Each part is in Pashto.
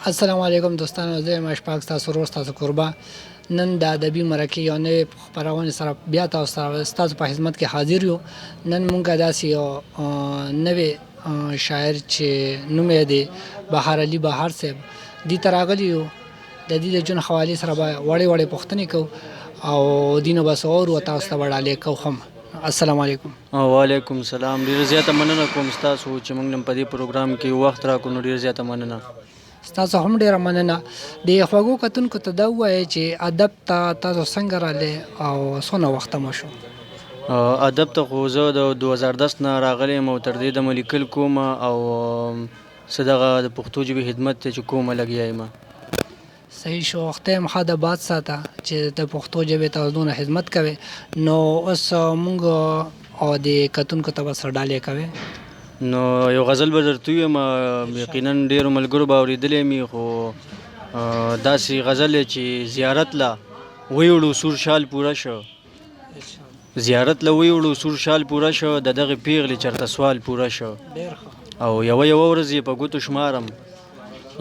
السلام علیکم دوستانو، زه یم اشفاق، ستاسو ورور، ستاسو کوربه. نن د ادبي مرکې یو نوې خپرونې سره بیا تاسو سره ستاسو په خدمت کې حاضر یو. نن مونږ داسې یو نوې شاعر چې نوم یې دی بهار علي بهار صاحب دي ته راغلي یو. د دې د ژوند حوالې سره به وړې وړې پوښتنې کوو او دینو به څه اورو او تاسو ته به ډالۍ کوو هم. السلام علیکم. وعلیکم سلام، ډیره زیاته مننه کوم ستاسو چې موږ نن په دې پروګرام کې وخت راکړو، نو ډیره زیاته مننه. ستاسو هم ډیره مننه. د خوږو کتونکو ته دا ووایئ چې ادب ته تاسو څنګه راغلئ او څونه وخت مو شو؟ ادب ته خو زه د 2010 نه راغلی یم او تر دې دمه لیکل کوم او څه دغه د پښتو ژبې خدمت دی چې کومه لګیا یم. صحیح شو، خدای هم ښاد آباد ساته چې د پښتو ژبې ته دونه خدمت کوې. نو اوس مونږ او د کتونکو ته به څه ډالۍ کوې؟ نو یو غزل به درته ووایم، یقینا ډېرو ملګرو به اورېدلی مي، خو داسې غزل دی چې زیارت له ویوړو سور شال پوره شو، زیارت له ویوړو سور شال پوره شو، د دغې پیغلې چرته سوال پوره شو. او یوه یوه ورځ یې په ګوتو شمارم،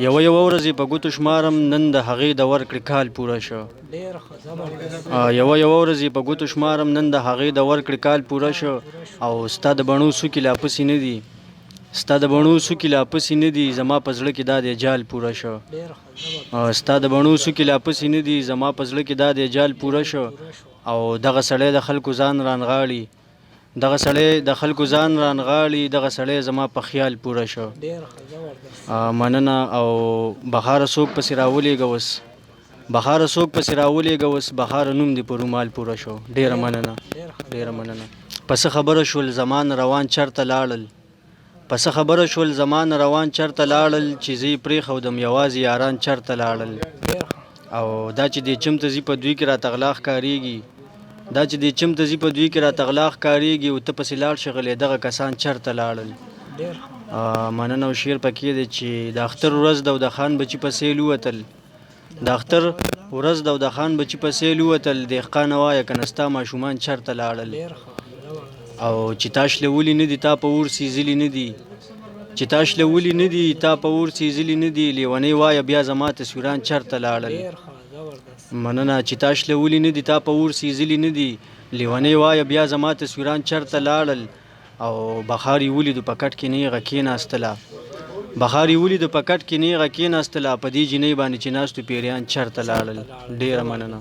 یوه یوه ورځ یې په ګوتو شمارم، نن د هغې د ورکړې کال پوره شو. یوه یوه ورځ یې په ګوتو شمارم، نن د هغې د ورکړې کال پوره شو. او ستا د بڼو څوکې لا پسې نه دي، ستا د بڼو څوکې لا پسې نه دي، زما په زړه کې دا دی جال پوره شو. ستا د بڼو څوکې لا پسې نه دي، زما په زړه کې دا دی جال پوره شو. او دغه سړی د خلکو ځان رانغاړي، دغه سړی د خلکو ځان رانغاړي، دغه سړی زما په خیال پوره شو. مننه. او بخاره څوک پسې راولېږه اوس، بخاره څوک پسې راولېږه اوس، بخاره نوم دې په رومال پوره شو. ډېره مننه، ډېره مننه. په څه خبره شول زمان روان چرته لاړل، په څه خبره شول زمان روان چرته لاړل، چې زه یې پرېښودم یوازې یاران چرته لاړل. او دا چې دې چم ته ځي په دوی کې راته غلا ښکارېږي، دا چې دې چم ته ځي په دوی کې راته غلا ښکارېږي، او ته پسې لاړ شې غلې دغه کسان چرته لاړل. مننه. او شعر پکې دی چې د اختر ورځ ده او د خان بچي په سیل ووتل، د اختر ورځ ده او د خان بچي په سیل ووتل، دهقانه وایه که نه ستا ماشومان چرته لاړل. او چې تا شلولي نه دي تا په اور سیزلي نه دي، چې تا شلولي نه دي تا په اور سیزلي نه دي، لیونۍ وایه بیا زما تصویران چرته لاړل. مننه. چې تا شلولي نه دي تا په اور سیزلي نه دي، لیونۍ وایه بیا زما تصویران چرته لاړل. او بخار یې ولیدو په کټ کې نیغه کېناستله، بخار یې ولیدو په کټ کې نیغه کېناستله، په دې جینۍ باندې چې ناستو پیریان چرته لاړل. ډېره مننه.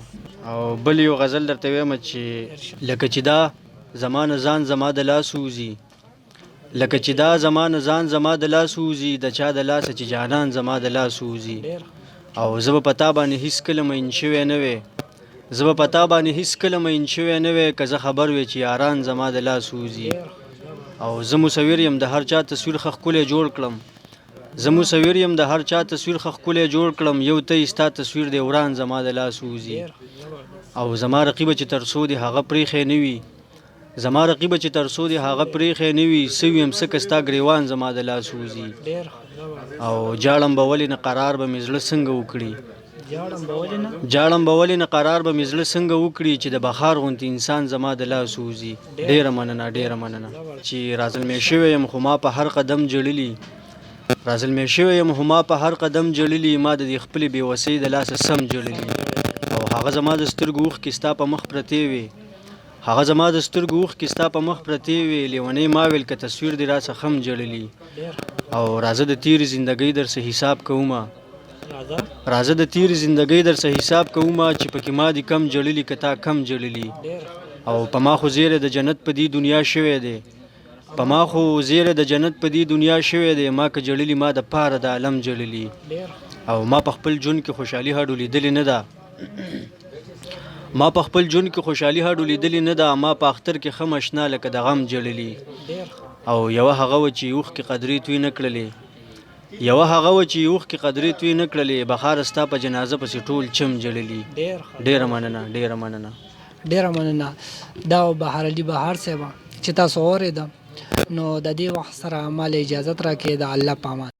او بل یو غزل درته وایم چې لکه چې دا زما نه ځان زما د لاس ووځي، لکه چې دا زما نه ځان زما د لاس ووځي، د چا د لاسه چې جانان زما د لاس ووځي. او زه به په تا باندې هیڅ کله مین شوی نه وی، زه به په تا باندې هیڅ کله مین شوی نه وی، که زه خبر وی چې یاران زما د لاس ووځي. او زه مصور یم د هر چا تصویر ښه ښکلی جوړ کړم، زه مصور یم د هر چا تصویر ښه ښکلی جوړ کړم، یو ته یې ستا تصویر دی وران زما د لاس ووځي. او زما رقیبه چې تر څو دې هغه پرېښی نه وي، زما رقیبه چې تر څو دې هغه پرېښی نه وي، څه ویم څه که ستا ګریوان زما د لاس ووځي. او جاړم به ولې نه قرار به مې زړه څنګه وکړي، جاړم به ولې نه قرار به مې زړه څنګه وکړي، چې د بخار غوندې انسان زما د لاس ووځي. ډېره مننه، ډېره مننه. چې رازلمی شوی یم خو ما په هر قدم ژړلي، رازلمی شوی یم خو ما په هر قدم ژړلي، ما د دې خپلې بې وسۍ د لاسه سم ژړلي. او هغه زما د سترګو اوښکې ستا په مخ پرتې وې، هغه زما د سترګو اوښکې ستا په مخ پرتې وې، لیونۍ ما ویل که تصویر دې راڅخه خم ژړلي. او راځه د تیرې زندګۍ درڅه حساب کومه، راځه د تیرې زندګۍ درڅه حساب کومه، چې پکې ما دې کم ژړلي که تا کم ژړلي. او په ما خو زیری د جنت په دې دنیا شوی دی، په ما خو زیری د جنت په دې دنیا شوی دی، ما که ژړلي ما د پاره د عالم ژړلي. او ما په خپل ژوند کې خوشحالي هډو لیدلې نه ده، ما په خپل ژوند کې خوشحالي هډو لیدلې نه ده، ما په اختر کې ښه مشنا لکه د غم ژړلي. او یوه هغه وه چې اوښکې قدرې توی نه کړلې، یوه هغه وه چې اوښکې قدرې توی نه کړلې، بخاره ستا په جنازه پسې ټول چم ژړلي. ډېره مننه، ډېره مننه. ډېره مننه. دا و بهار علي بهار صاحب چې تاسو اورېده. نو د دې وخت سره ما له اجازت راکړئ، د الله په امان.